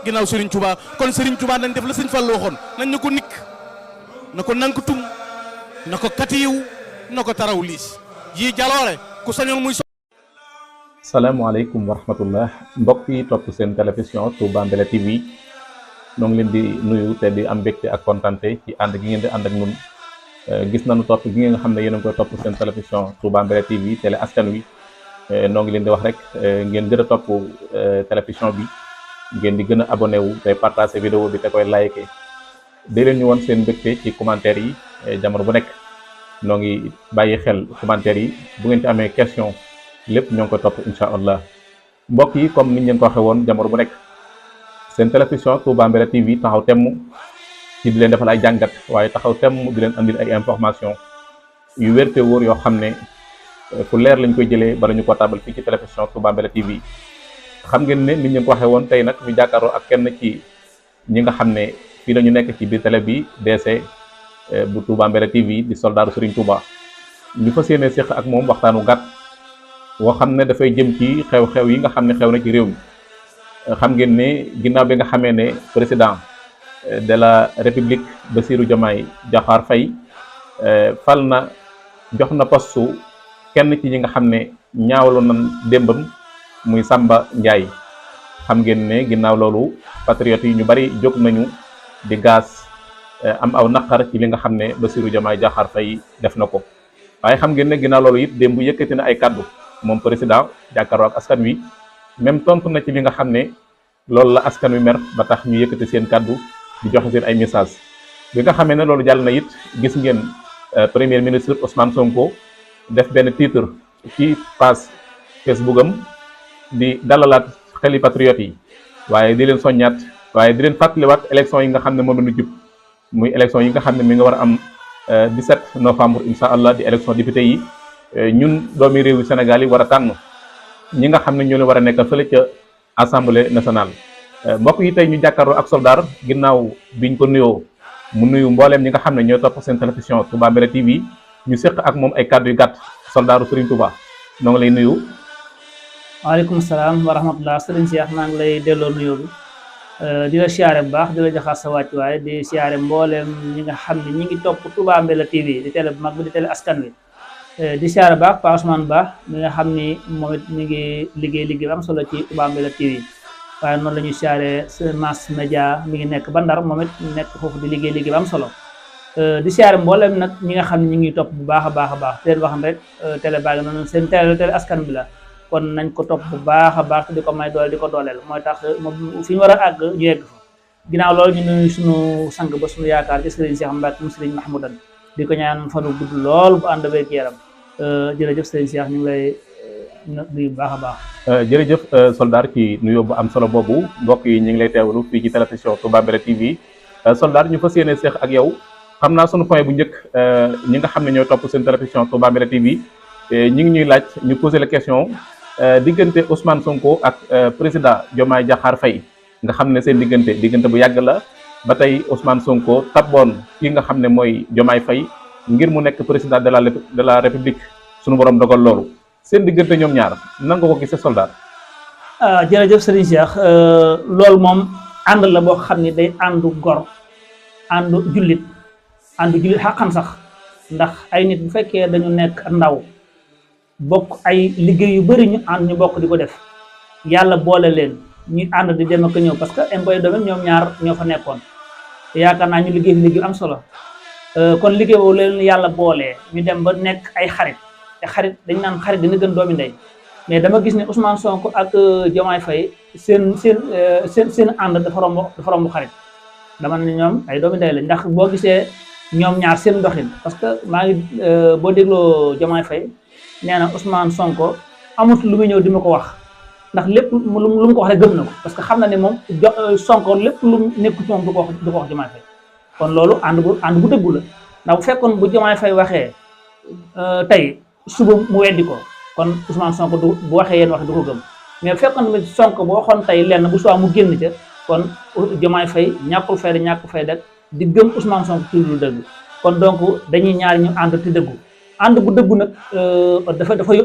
ginnaaw Serigne Touba kon Serigne Touba nañ def la Serigne Fall waxoon nañ na ko nikk na ko nankutum na ko katiyiw na ko taraw liis yi jaloore ku sañoon muy salaamaaleykum wa rahmatullah mbokk yi topp seen télévision Touba Mbella TV ñoo ngi leen di nuyu te di am mbégte ak kontante ci ànd gi ngeen di ànd ak ñun gis nañu topp gi nga xam ne yéen a ngi koy topp seen télévision Touba Mbella TV télé askan wi noo ngi leen di wax rek ngeen gën a topp télévision bi ngeen di gën a abonné wu te partagé vidéo bi te koy liké di leen ñu woon seen mbégte ci commentaire yi jamono bu nekk noo ngi bàyyi xel commentaire yi bu ngeen ci amee question lépp ñoo ngi koy topp incha allah mbokk yi comme niñ leen ko waxee woon jamono bu nekk seen télévision Touba Mbella TV taxaw temm ci di leen defal ay jàngat waaye taxaw temm di leen andil ay information yu wér te wóor yoo xam ne fu leer lañ koy jëlee bala ñu ko tabal fii ci télévision Touba Mbella TV xam ngeen ne niñ leen ko waxee woon tey nag ñu jàkkaarloo ak kenn ci ñi nga xam ne fii la ñu nekk ci biir télé bi DC bu Touba Mbella TV di soldaaru Serigne Touba ñu fas yéene séq ak moom waxtaanu gàtt woo xam ne dafay jëm ci xew-xew yi nga xam ne xew na ci réew mi xam ngeen ne ginnaaw bi nga xamee ne président de la république Bassirou Diomaye Diakhar Faye fal na jox na postu kenn ci ñi nga xam ne ñaawaloon na démbam muy Samba Ndiaye xam ngeen ne ginnaaw loolu patriotes yi ñu bari jóg nañu di gaas am aw naqar ci li nga xam ne Bassirou Diomaye Diakhar Faye def na ko waaye xam ngeen ne ginnaaw loolu it démb yëkkati na ay kaddu moom président jàkkaarloo ak askan wi même tontu na ci li nga xam ne loolu la askan wi mer ba tax ñu yëkkati seen kaddu di joxe seen ay message bi nga xamee ne loolu jàll na it gis ngeen premier ministre Ousmane Sonko def benn titre ci page Facebook am di dalalaat xeli patriotes yi waaye di leen soññaat waaye di leen fàttaliwaat élection yi nga xam ne moom la ñu jub muy élection yi nga xam ne mi nga war a am 17 novembre incha allah di élection député yi ñun doomi réewu Sénégal yi war a tànn ñi nga xam ne ñoo leen war a nekkal fële ca assemblée nationale mbokk yi tey ñu jàkkaarloo ak soldaar ginnaaw biñ ko nuyoo mu nuyu mbooleem ñi nga xam ne ñoo topp seen télévision Touba Mbella TV ñu séq ak moom ay kàddu yu gàtt soldaaru Serigne Touba noo ngi lay nuyu. waaleykum salaam wa rahmatullah Serigne Cheikh maa ngi lay delloo nuyoo bi di la siyaare bu baax di la joxaat sa wàccuwaay di siyaare mbooleem ñi nga xam ne ñi ngi topp Touba Mbella TV di télé bu mag bi di télé askan wi. di siyaare baax Pa Ousmane Ba mi nga xam ni moom it mi ngi liggéey am solo ci Touba Mbella TV waaye noonu la ñuy siyaare Mass Média mi ngi nekk ba Ndar moom it nekk foofu di liggéey am solo di siyaare mboolem nag ñi nga xam ne ñu ngi topp bu baax a baax leen wax rek télé baa ngi noonu seen télé askan bi la kon nañ ko topp bu baax a baax te di ko may doole di ko dooleel mooy tax moom fi ñu war a àgg ñu yegg fa ginnaaw loolu ñu nuyu suñu sang ba suñu yaakaar ci Serigne Cheikh Mbacke mu Serigne Mahmoudan di ko ñaan fanu gudd lool bu ànd ak yaram jërëjëf sëñ Cheikh ñu ngi lay nuyu bu baax a baax. jërëjëf soldat ci nuyoo bu am solo boobu mbokk yi ñu ngi lay teewlu fii ci télévision Touba Mbella TV soldat ñu fas yéene seex ak yow xam naa sunu point bu njëkk ñi nga xam ne ñoo topp seen télévision Touba Mbella TV ñi ngi ñuy laaj ñu posé la question diggante Ousmane Sonko ak président Diomaye Diakhar Faye nga xam ne seen diggante bu yàgg la ba tey Ousmane Sonko tabboon ki nga xam ne mooy Diomaye Faye ngir mu nekk président de la république sunu borom dogal loolu seen diggante ñoom ñaar nan nga ko gisee soldat. jërëjëf Serigne Cheikh loolu moom ànd la boo xam ne day àndu gor àndu jullit xaqan sax ndax ay nit bu fekkee dañu nekk ndaw bokk ay liggéey yu bëri ñu ànd ñu bokk di ko def yàlla boole leen ñu ànd di dem ak ñëw parce que impôt domaine ñoom ñaar ñoo fa nekkoon te yaakaar naa ñu liggéey am solo. kon liggéey boobu leen yàlla boolee ñu dem ba nekk ay xarit te xarit dañ naan xarit dina gën doomi ndey mais dama gis ne Ousmane Sonko ak Diomaye Faye seen ànd dafa romb xarit dama ne ñoom ay doomi ndey lañ ndax boo gisee ñoom ñaar seen doxin parce que maa ngi boo dégloo Diomaye Faye nee na Ousmane Sonko amut lu muy ñëw di ma ko wax ndax lépp lu mu ko wax rek gëm na ko parce que xam na ne moom Sonko lépp lu nekku ci moom du ko wax Diomaye Faye kon loolu ànd bu dëggu la ndax bu fekkoon bu Diomaye Faye waxee tey suba mu weddi ko kon Ousmane Sonko bu waxee yéen wax du ko gëm mais bu fekkoon ne Sonko bu waxoon tey lenn bu soo mu génn ca kon Diomaye Faye ñàkk fayda di gëm Ousmane Sonko ci lu dëgg kon donc dañuy ñaar ñu ànd te dëggu ànd bu dëggu nag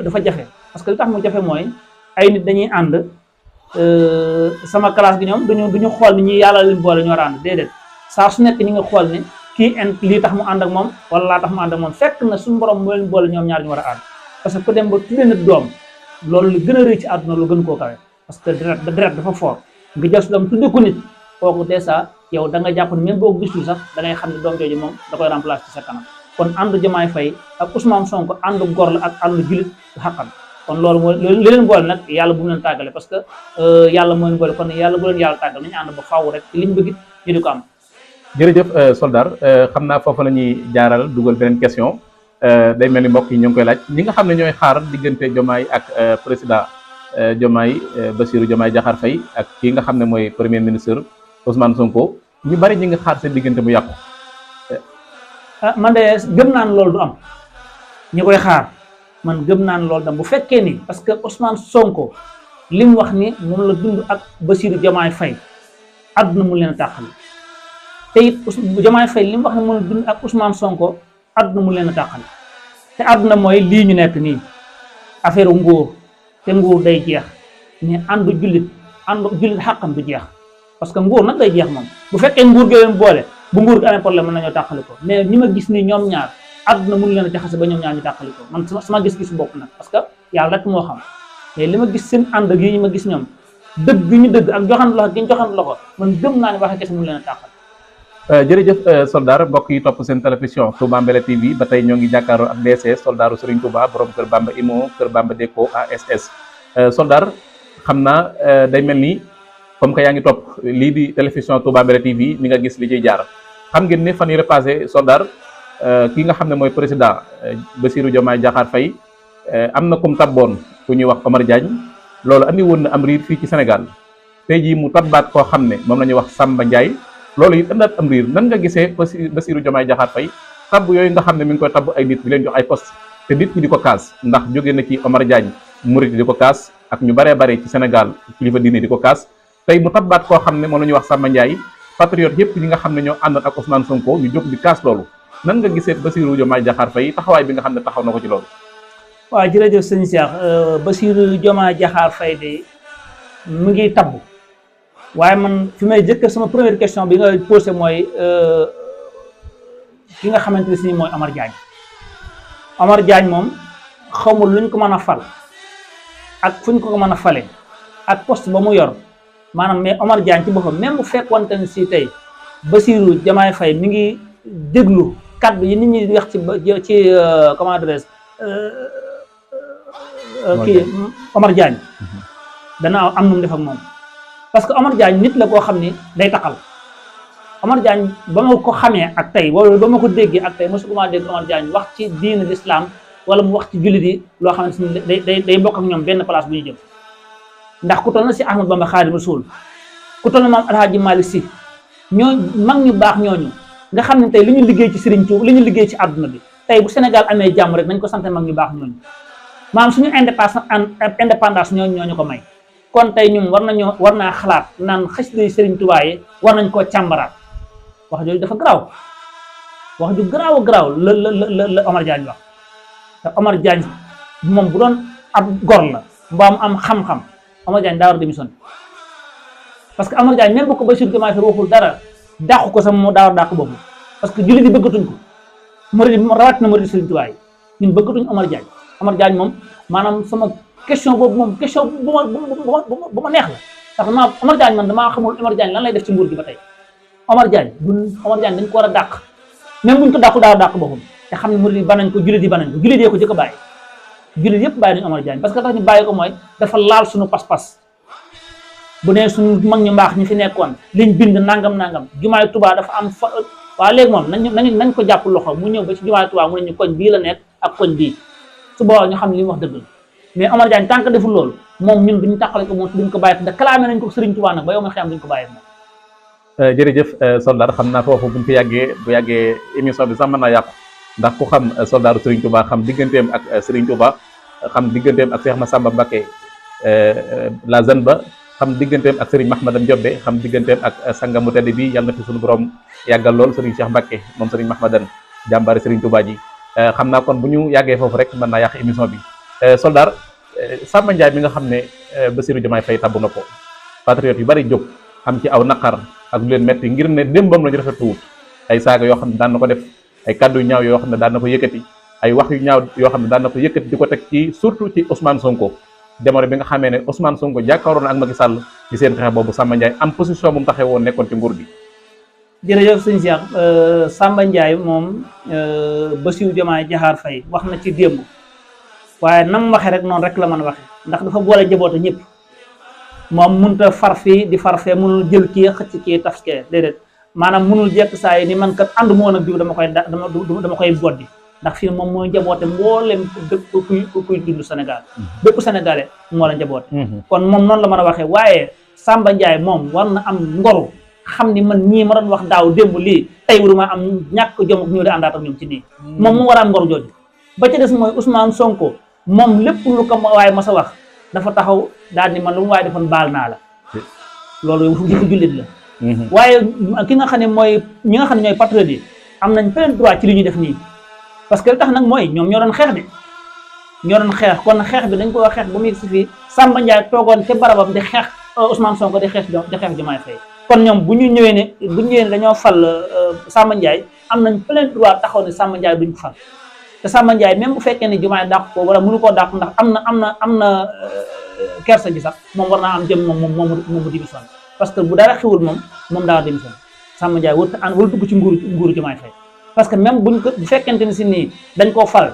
dafa jafe parce que li tax mu jafe mooy ay nit dañuy ànd sama classe gi ñoom duñu xool ni ñi yàlla leen boole ñu war a ànd déedéet saa su nekk ñi nga xool ni kii lii tax mu ànd ak moom wala laa tax mu ànd ak moom fekk na suñu borom moo leen boole ñoom ñaar ñu war a ànd parce que ku dem ba tuddee nit doom loolu lu gën a rëy ci àdduna lu gën koo kawe parce que deret dafa fort nga jël su doom tudde ko nit kooku dèjà yow da nga jàpp ne même boo ko gisul sax da ngay xam ne doom jooju moom da koy remplacer ci sa kanam kon ànd Diomaye Faye ak Ousmane Sonko ànd gor la ak ànd julit xaqan kon loolu mooy li leen boole nag yàlla bu mu leen tàggale parce que yàlla moo leen boole kon yàlla bu leen yàlla tàggal nañu ànd ba faaw rek ci liñ bëgg ñu di ko am. jërëjëf Soldar xam naa foofu la ñuy jaaral dugal beneen question day mel ni mbokk yi ñu ngi koy laaj ñi nga xam ne ñooy xaar diggante Diomaye ak président Diomaye Bassirou Diomaye Diakhar Faye ak kii nga xam ne mooy premier ministre Ousmane Sonko ñu bari ñi nga xaar seen diggante mu yàqu. Man de gëm naa ne loolu du am ñi koy xaar man gëm naa ne loolu dam bu fekkee ni parce que Ousmane Sonko li mu wax ni moom la dund ak Bassirou Diomaye Faye àdduna mu leen a tàqali te it Diomaye Faye li mu wax ne moom la dund ak Ousmane Sonko àdduna mu leen a tàqali te àdduna mooy lii ñu nekk nii affaire nguur te nguur day jeex mais àndu jullit xàqam du jeex parce que nguur nag day jeex moom bu fekkee nguur gi leen boole bu nguur gi amee problème mën nañoo tàqali ko mais ñi ma gis ni ñoom ñaar àdduna mënu leen a jaxase ba ñoom ñaar ñu tàqali ko man sama gis-gis bopp nag parce que yàlla rek moo xam mais li ma gis seen ànd yi ñu ma gis ñoom dëgg ñu dëgg ak joxante loxo gi ñu joxante loxo man gëm naa ne waxe kese mënu leen a tàqali. jërëjëf Soldar mbokk yi topp seen télévision Touba Mbella TV ba tey ñoo ngi jàkkaaroo ak DC Soldaru Serigne Touba borom Kër Bamba Imo Kër Bamba Deko ASS Soldar xam naa day mel ni comme que yaa ngi topp lii di télévision Touba Mbella TV ni nga gis li ciy jaar xam ngeen ne fan yii passé Soldar ki nga xam ne mooy président Bassirou Diomaye Diakhar Faye am na kum tabboon ku ñuy wax Omar Diagne loolu andi woon na am riir fii ci Sénégal tey jii mu tabbaat koo xam ne moom la ñuy wax Samba Ndiaye loolu it andaat am riir nan nga gisee Bassirou Diomaye Diakhar Faye tabb yooyu nga xam ne mi ngi koy tabb ay nit di leen jox ay poste te nit ñi di ko kaas ndax jóge na ci Omar Diagne murit di ko kaas ak ñu baree bare ci Sénégal kilifa diine di ko kaas tey mu tabbaat koo xam ne moom la ñuy wax Samba Ndiaye patriote yëpp ñi nga xam ne ñoo àndoon ak Ousmane Sonko ñu jóg di kaas loolu nan nga gisee Bassirou Diomaye Diakhar Faye taxawaay bi nga xam ne taxaw na ko ci loolu. waaw jërëjëf sëñ Cheikh Bassirou Diomaye Diakhar Faye de mu ngi tabb waaye man fi may jëkk sama première question bi nga posé mooy ki nga xamante ne si mooy Omar Diagne Omar Diagne moom xamul luñ ko mën a fal ak fuñ ko mën a fale ak poste ba mu yor maanaam mais Omar Diagne ci boppam même bu fekkoonte ne si tey Bassirou Diomaye Faye mi ngi déglu kaddu yi nit ñi di wax ci comment dirais kii Omar Diagne dana am nu mu def ak moom parce que Omar Diagne nit la koo xam ni day taxal Omar Diagne ba ma ko xamee ak tey wala ba ma ko déggee ak tey mosu ko maa dégg Omar Diagne wax ci diine l'islam wala mu wax ci jullit yi loo xamante ni day bokk ak ñoom benn place bu ñu jëm ndax ku toll na si Ahmad Bamba Xaadimu Rasuul ku toll na maam Alhaaji Malick Si mag ñu baax ñooñu nga xam ne tey li ñu liggéey ci Serigne Touba li ñu liggéey ci àdduna bi tey bu Sénégal amee jàmm rek nañ ko sant mag ñu baax ñooñu maanaam suñu indépendance ñooñu ko may kon tey ñun war naa xalaat naan xasida Serigne Touba yi war nañ koo càmbaraat wax jooju dafa garaaw wax ju garaaw la Omar Diagne wax te Omar Diagne moom bu doon ab gor la mbaa mu am xam-xam Omar Diagne daa war a démission parce que Omar Diagne même bu ko Bassirou Diomaye Faye waxul dara dàqu ko sax moo daa war a dàq boobu parce que jullit yi bëggatuñ ko murid rawat na murid Serigne Touba yi ñun bëggatuñ Omar Diagne moom maanaam sama question boobu moom question bu ma neex la ndax Omar Diagne man damaa xamul Omar Diagne lan lay def ci nguur gi ba tey Omar Diagne dañ ko war a dàq même buñ ko dàqu daa dàq boppam te xam ne murid yi banañ ko jullit yi banañ ko jullit yee ko jëkk a bàyyi jullit yëpp bàyyi nañu Omar Diagne parce que tax ñu bàyyi ko mooy dafa laal suñu pas-pas bu nee suñu mag ñu mbaax ñi fi nekkoon liñ bind nangam jumaay Touba dafa am fa waa léegi moom nañ ko jàpp loxo mu ñëw ba ci jumaay Touba mu ne ñu koñ bii la nekk ak koñ bii su boobaa ñu xam ne li mu wax dëgg la mais Omar Diagne tant que deful loolu moom ñun duñu tàqale ko moom duñ ko bàyyi te clamé nañ ko Serigne Touba nag ba yow ma xam duñ ko bàyyi moom. jërëjëf Soldar xam naa foofu buñ fi yàggee émission bi sax mën naa yàqu ndax ku xam Soldaru Serigne Touba xam digganteem ak Serigne Touba xam digganteem ak Cheikh Massamba Mbacké la Zanba xam digganteem ak Serigne Mahmadan Diobbe xam digganteem ak sangam mu tedd bi yàlla na fi suñu borom yàggal lool Serigne Cheikh Mbacké moom Serigne Mahmadan jàmbaari Serigne Touba ji xam naa kon bu ñu yàggee foofu rek mën naa yàq émission bi Soldar Samba Ndiaye mi nga xam ne Bassirou Diomaye Faye tabb na ko patriote yu bari jóg am ci aw naqar ak lu leen metti ngir ne démbam lañu rafetluwut ay saaga yoo xam ne daan na ko def ay kàddu yu ñaaw yoo xam ne daan na ko yëkkati ay wax yu ñaaw yoo xam ne daan na ko yëkkati di ko teg ci surtout ci Ousmane Sonko jamono bi nga xamee ne Ousmane Sonko jàkkaaroon na ak Macky Sall ci seen xeex boobu Samba Ndiaye am position bu mu taxee woon nekkoon ci nguur gi. jërëjëf sëñ Cheikh Samba Ndiaye moom Bassirou Diomaye Diakhar Faye wax na ci démb waaye nam waxee rek noonu rek la mën a waxee ndax dafa boole njaboote ñëpp moom mënut a far fii di far fee mënul jël kii xëcc kii taf kee déedéet maanaam mënul jekk saa yi ni man kat ànd moo nag diw dama koy boddi ndax fii moom mooy njaboote mboolem dëkk kuy dund Sénégal bépp sénégalais moo la njaboote kon moom noonu la mën a waxee waaye Samba Ndiaye moom war na am ngoru xam ni man ñii ma doon wax daaw démb lii tey waruma am ñàkk jom ak ñu di àndaat ak ñoom ci nii moom mu war a am ngoru jooju ba ca des mooy Ousmane Sonko moom lépp lu ko waaye ma sa wax dafa taxaw daal ni man lu mu waaye defoon baal naa la loolu jëfu jullit la waaye ki nga xam ne mooy ñi nga xam ne ñooy patriote yi am nañ plein droit ci li ñuy def nii parce que li tax nag mooy ñoom ñoo doon xeex de ñoo doon xeex kon xeex bi dañ ko xeex ba muy si fii Samba Ndiaye toogoon ca barabam di xeex Ousmane Sonko di xeex Diomaye Faye kon ñoom bu ñu ñëwee ne dañoo fal Samba Ndiaye am nañ plein droit taxaw ne Samba Ndiaye duñ ko fal te Samba Ndiaye même bu fekkee ne Diomaye dàq ko wala mënu koo dàq ndax am na kersa gi sax moom war naa am jëm moom mu démission parce que bu dara xewul moom daa démission Samba Ndiaye wala dugg ci nguuru Diomaye Faye parce que même bu fekkente ni si nii dañ koo fal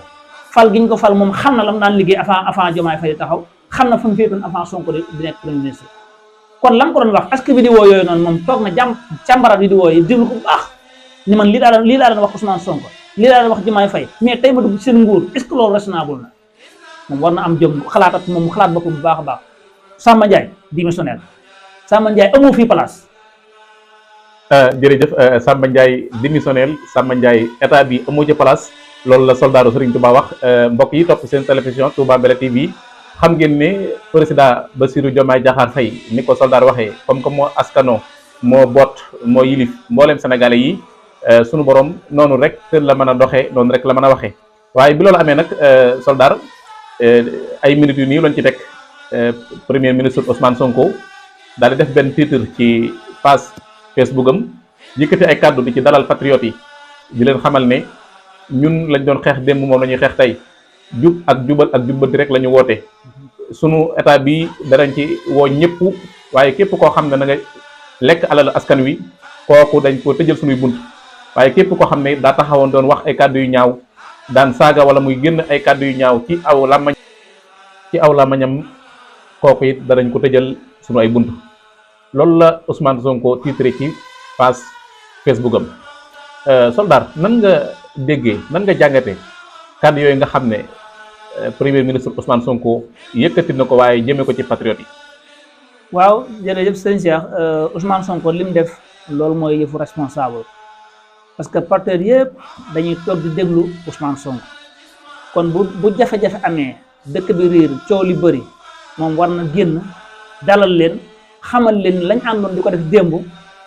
gi ñu ko fal moom xam na la mu daan liggéey avant Diomaye Faye taxaw xam na fu mu féetoon avant Sonko di nekk premier ministre kon lan ko doon wax est-ce que vidéo yooyu noonu moom toog na càmbaraat vidéo yi déglu ko bu baax ni man lii laa doon wax Ousmane Sonko lii laa doon wax Diomaye Faye mais tey ma dugg ci seen nguur est-ce que loolu raisonnable na moom war na am jëm xalaatat moom mu xalaat boppam bu baax a baax Samba Ndiaye démissionnaire Samba Ndiaye amoo fii place. jërëjëf Samba Ndiaye démissionnel Samba Ndiaye état bi amoo ci place loolu la soldaaru Serigne Touba wax mbokk yi topp seen télévision Touba Mbella TV xam ngeen ne président Bassirou Diomaye Diakhar Faye ni ko soldaar waxee comme que moo askano moo boot moo yilif mbooleem sénégalais yi sunu borom noonu rek la mën a doxee noonu rek la mën a waxee waaye bi loolu amee nag soldaar ay minutes yu nii lañ ci teg premier ministre Ousmane Sonko daal di def benn titre ci page Facebook am yëkkati ay kàddu di ci dalal patriotes yi di leen xamal ne ñun lañ doon xeex démb moom la ñuy xeex tey jub ak jubal ak jubbanti rek la ñu woote sunu état bi danañ ci woo ñëpp waaye képp koo xam ne na nga lekk alal askan wi kooku dañ ko tëjal sunuy bunt waaye képp koo xam ne daa taxawoon doon wax ay kàddu yu ñaaw daan saaga wala muy génn ay kàddu yu ñaaw ci aw làmmañam kooku it danañ ko tëjal sunu ay bunt loolu la Ousmane Sonko titré ci page Facebook am soldat nan nga déggee nan nga jàngate kàddu yooyu nga xam ne premier ministre Ousmane Sonko yëkkati na ko waaye jëmee ko ci patriote yi. waaw jërëjëf sëñ Cheikh Ousmane Sonko li mu def loolu mooy yëfu responsable parce que patriote yëpp dañuy toog di déglu Ousmane Sonko kon bu jafe-jafe amee dëkk bi riir coow li bëri moom war na génn dalal leen xamal leen lañ àndoon di ko def démb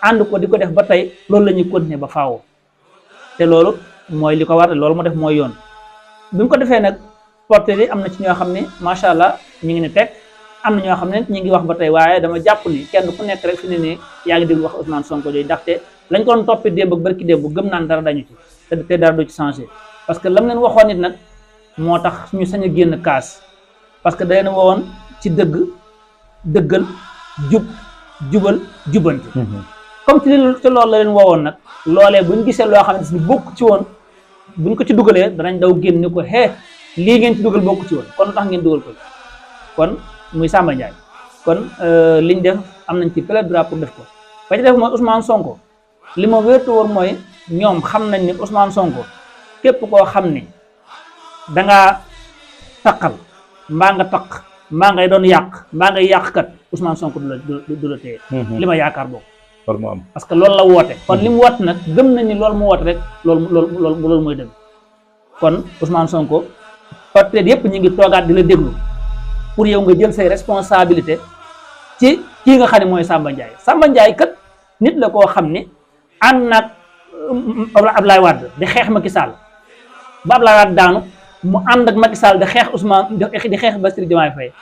ànd ko di ko def ba tey loolu la ñuy continuer ba faaw te loolu mooy li ko war loolu mu def mooy yoon bi mu ko defee nag porteur yi am na ci ñoo xam ne macha allah ñu ngi ne teg am na ñoo xam ne ñu ngi wax ba tey waaye dama jàpp ni kenn ku nekk rek fi ne nii yaa ngi déglu wax Ousmane Sonko jooju ndaxte lañ ko doon toppee démb ak barki démb gëm naan dara dañu ci te dara du ci changé parce que lam leen waxoon nit nag moo tax ñu sañ a génn kaas parce que da leen woon ci dëggal jubal jubanti comme ci loolu la leen woowoon nag loolee buñ gisee loo xam ne bokk ci woon buñ ko ci dugalee danañ daw génn ni ko lii ngeen ci dugal bokk ci woon kon tax ngeen dugal ko kon muy Samba Ndiaye kon liñ def am nañ ci plein droit pour def ko ba ci def mooy Ousmane Sonko li ma wértu woon mooy ñoom xam nañ ni Ousmane Sonko képp koo xam ni dangaa taqal mbaa nga taq mbaa ngay doon yàq mbaa ngay yàqkat Ousmane Sonko du la téye li ma yaakaar boobu loolu moo am parce que loolu la woote kon li mu woote nag gëm nañ ni loolu mu woote rek loolu mooy dëgg kon Ousmane Sonko peut-être yëpp ñu ngi toogaat di la déglu pour yow nga jël say responsabilité ci kii nga xam ne mooy Samba Ndiaye Samba Ndiaye kat nit la koo xam ni ànd naag Ablaye Wade di xeex Macky Sall ba Ablaye Wade daanu mu ànd ak Macky Sall di xeex Ousmane di xeex Bassirou Diomaye Faye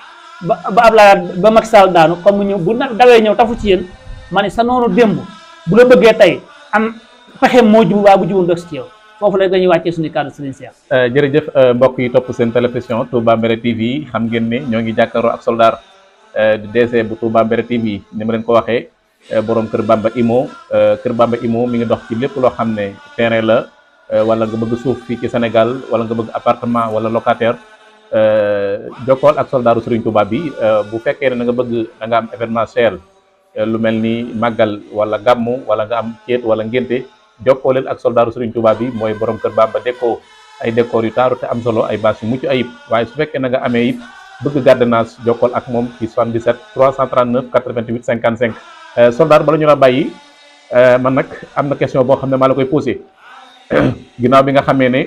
ba Abdoulaye ba Macky Sall daanu comme mu ñëw bu nag dawee ñëw tafu ci yéen ma ne sa noonu démb bu la bëggee tey am pexeem moo jubu waa bu jubul ndox ci yow foofu la dañuy wàccee suñu kàddu Serigne Cheikh. jërëjëf mbokk yi topp seen télévision Touba Mbéréé TV xam ngeen ne ñoo ngi jàkkaarloo ak soldaar di DC bu Touba Mbéréé TV ni ma leen ko waxee borom Kër Bamba Imo Kër Bamba Imo mi ngi dox ci lépp loo xam ne terrain la wala nga bëgg suuf fii ci Sénégal wala nga bëgg appartement wala locataire jokkool ak soldaaru Serigne Touba bi bu fekkee ne nga bëgg da nga am événementiel lu mel ni màggal wala gàmmu wala nga am ceet wala ngénte jokkoo leen ak soldaaru Serigne Touba bi mooy borom Kër Bamba déco ay décor yu taaru te am solo ay bâche yu mucc ayib waaye su fekkee na nga amee it bëgg gardenage jokkool ak moom ci 77 339 88 55 soldaar bala ñu la bàyyi man nag am na question boo xam ne maa la koy posé ginnaaw bi nga xamee ne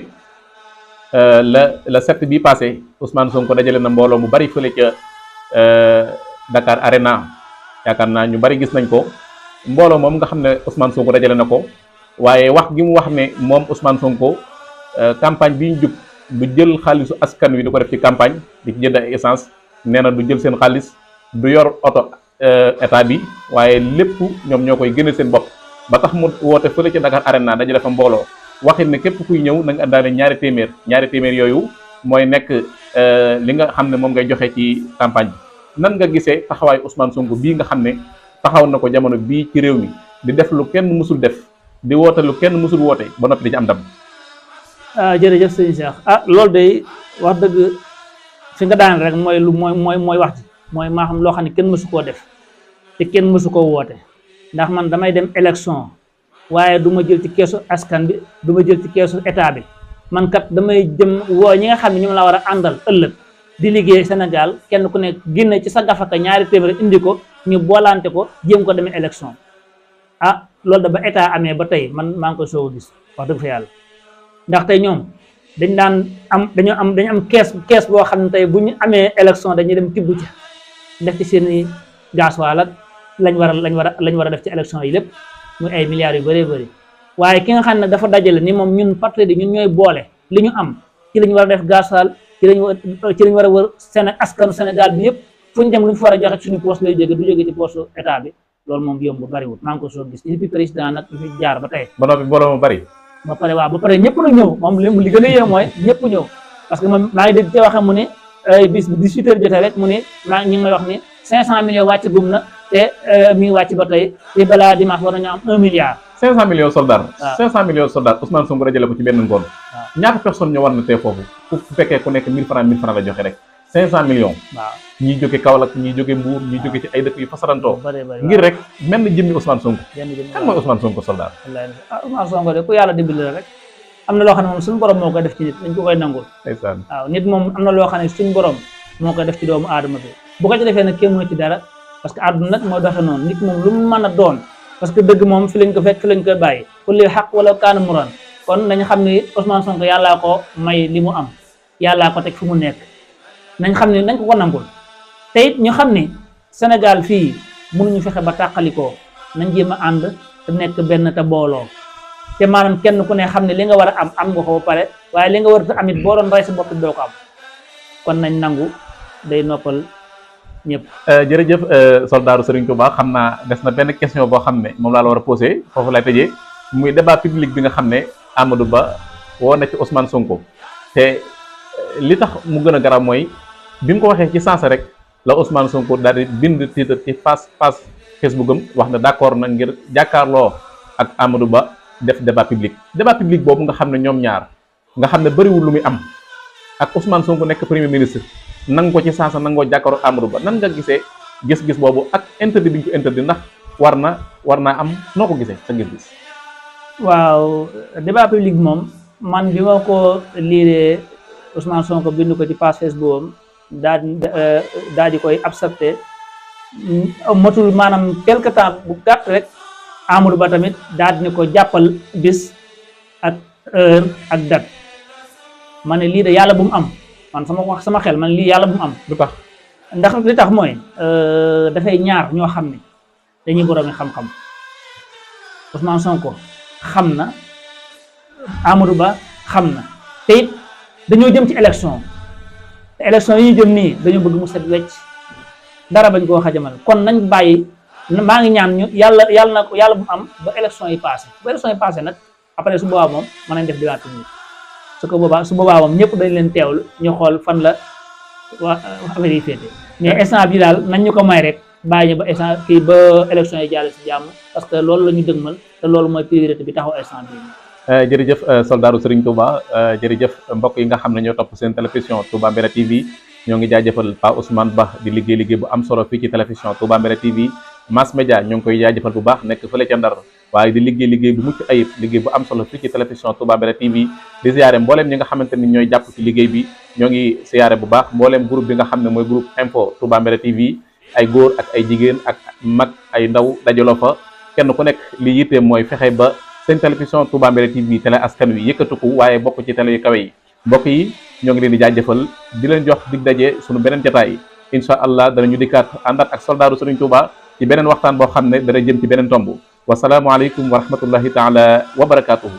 le 7 bi passé Ousmane Sonko dajale na mbooloo mu bari fële ca Dakar Arena yaakaar naa ñu bari gis nañ ko mbooloo moom nga xam ne Ousmane Sonko dajale na ko waaye wax gi mu wax ne moom Ousmane Sonko campagne bi ñu jub du jël xaalisu askan wi di ko def ci campagne di ci jënd ay essence nee na du jël seen xaalis du yor oto état bi waaye lépp ñoom ñoo koy génne seen bopp ba tax mu woote fële ca Dakar Arena dajale fa mbooloo waxit ne képp kuy ñëw na nga àndaale ñaari téeméer yooyu mooy nekk li nga xam ne moom ngay joxe ci campagne bi nan nga gisee taxawaayu Ousmane Sonko bii nga xam ne taxaw na ko jamono bii ci réew mi di def lu kenn mësul def di woote lu kenn mësul woote ba noppi di ci am ndam. jërëjëf sëñ Cheikh loolu day wax dëgg fi nga daan rek mooy lu mooy wax ji mooy maa xam loo xam ne kenn mësu koo def te kenn mësu koo woote ndax man damay dem élection waaye du ma jël ci keesu askan bi du ma jël ci keesu état bi man kat damay jëm woo ñi nga xam ne ñu la war a àndal ëllëg di liggéey Sénégal kenn ku nekk génne ci sa gafaka ñaari téeméer indi ko ñu boolante ko jéem ko demee élection loolu da ba état amee ba tey man maa ngi koy soog a gis wax dëgg fa yàlla ndax tey ñoom dañu am kees boo xam ne tey bu ñu amee élection dañuy dem tibb ci def ci seen i gasoil ak lañ war a def ci élection yi lépp muy ay milliards yu bëree bëri waaye ki nga xam ne dafa dajale ni moom ñun patriote yi ñun ñooy boole li ñu am ci lañ war a def gasoil ci lañ war a wër askanu Sénégal bi yëpp fu ñu dem lu ñu fa war a joxe suñu poste lay jóge du jóge ci poste état bi loolu moom yomb bariwul maa ngi ko soo gis depuis président nag fi jaar ba tey ba noppi mbooloo mu bari ba pare ñëpp na ñëw moom li gën a yéem mooy ñëpp ñëw parce que moom maa ngi dégg te waxe mu ne bis bi 18 heures jotee rek mu ne ñu ngi may wax ni 500 millions wàcc gum na te mi ngi wàcc ba tey te balaa dimanche war nañu am 1 milliard 500 millions soldats 500 millions soldats Ousmane Sonko dajale ko ci benn ngoon ñaata personne ñoo war na tee foofu fu fekkee ku nekk 1000 francs la joxe rek 500 millions waaw ñii jóge Kaolack ñii jóge Mbour ñii jóge ci ay dëkk yu fasarantoo ngir rek mel na jëmmi Ousmane Sonko kan mooy Ousmane Sonko soldat Ousmane Sonko de ku yàlla dimbali la rek am na loo xam ne moom suñu borom moo koy def ci nit dañ ko koy nangul waaw nit moom am na loo xam ne suñu borom moo koy def ci doomu aadama bi bu ko ci defee nag kenn mënu ci dara parce que àdduna nag mooy doxe noonu nit moom lu mu mën a doon parce que dëgg moom fi lañ ko fekk fi lañ koy bàyyi ku li xaq wala kaana muran kon nañ xam ne Ousmane Sonko yàllaa ko may li mu am yàllaa ko teg fu mu nekk nañ xam ne nañ ko ko nangul te it ñu xam ne Sénégal fii mënuñu fexe ba tàqalikoo nañ jéem a ànd te nekk benn te booloo te maanaam kenn ku ne xam ne li nga war a am nga ko ba pare waaye li nga war a amit boo doon rey sa bopp doo ko am kon nañ nangu day noppal ñëpp. jërëjëf soldaaru Serigne Touba xam naa des na benn question boo xam ne moom laa la war a posé foofu lay tëjee muy débat public bi nga xam ne Amadou Ba woo na ci Ousmane Sonko te li tax mu gën a garab mooy bi mu ko waxee ci sens rek la Ousmane Sonko daal di bind titre ci page Facebook am wax na d'accord na ngir jàkkaarloo ak Amadou Ba def débat public boobu nga xam ne ñoom ñaar nga xam ne bëriwul lu muy am ak Ousmane Sonko nekk premier ministre nangu ko ci sansa nangoo jàkkaaroo Amadou Ba nan nga gisee gis-gis boobu ak interdit bi ñu ko interdit ndax war naa am noo ko gisee sa gis-gis. waaw débat public moom man bi ma ko liiree Ousmane Sonko bind ko ci page Facebook am daal di koy accepté matul maanaam quelque temps bu gàtt rek Amadou Ba tamit daal di ne ko jàppal bis ak heure ak date ma ne lii de yàlla bu mu am man sama xel man lii yàlla bu mu am. lu tax ndax li tax mooy dafay ñaar ñoo xam ne dañuy boroomi xam-xam Ousmane Sonko xam na Amadou Ba xam na te it dañoo jëm ci élection te élection yi ñu jëm nii dañoo bëgg mu set wecc dara bañ koo xajamal kon nañ bàyyi maa ngi ñaan ñu yàlla bu am ba élection yi passé bu élection yi passé nag après su boobaa moom mën nañ def débat public su boobaa moom ñëpp dañ leen teewlu ñu xool fan la waa affaire yi féete mais instant bi daal nañ ñu ko may rek bàyyi ñu ba instant kii ba élection yi jàll si jàmm parce que loolu la ñu dëgmal te loolu mooy priorité bi taxaw instant bi jërëjëf soldaaru Serigne Touba jërëjëf mbokk yi nga xam ne ñoo topp seen télévision Touba Mbella TV ñoo ngi jaajëfal Pa Ousmane Ba di liggéey bu am solo fii ci télévision Touba Mbella TV Mass Média ñoo ngi koy jaajëfal bu baax nekk fële ca Ndar waaye di liggéey bu mucc ayib liggéey bu am solo fii ci télévision Touba Mbella TV di ziyaare mbooleem ñi nga xamante ni ñooy jàpp ci liggéey bi ñoo ngi ziyaare bu baax mbooleem groupe bi nga xam ne mooy groupe info Touba Mbella TV ay góor ak ay jigéen ak mag ay ndaw dajaloo fa kenn ku nekk li yittee mooy fexe ba seen télévision Touba Mbella TV télé askan wi yëkkatuku waaye bokk ci télé yu kawe yi mbokk yi ñoo ngi leen di jaajëfal di leen jox dig daje suñu beneen jotaay incha allah danañu dikkaat àndaat ak soldaaru Serigne Touba ci beneen waxtaan boo xam ne dana jëm ci beneen tomb wasalaamualeykum wa rahmatullahi taala wa barakatuhu